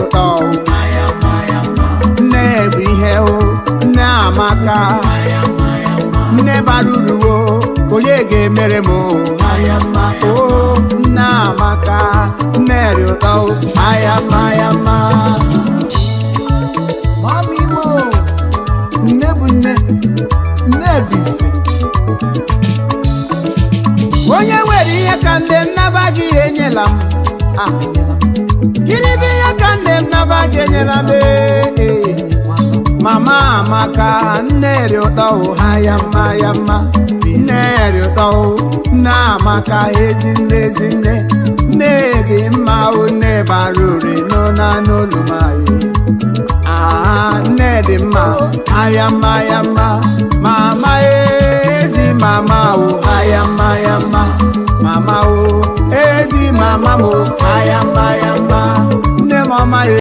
Ụtọ o. Nne bụ ihe o, nne amaka, nne bara uru o, onye ga-emere m o? O nne amaka, nne dị ụtọ o, aya mma ya mma. Mami mo, nne bụ nne, nne bụ ife. Onye nwere ihe ka nne nnaba gị enyela m. Ah, enyela m. Gịnị bụ ihe ka nne m naba gị enyela m? Ee, Enyekwana m. Mama amaka, nne dị ụtọ o, ha ya mma ya mma, nne dị ụtọ o, nne amaka, ezi nne, ezi nne, nne dị mma o, nne bara ure n'ụna n'olu m anyị. Ah, nne dị mma, aya mma ya mma, mama ezi mama o, aya mma ya mma, mama o, ezi mama m o, aya mma ya mma, nne m ọma e.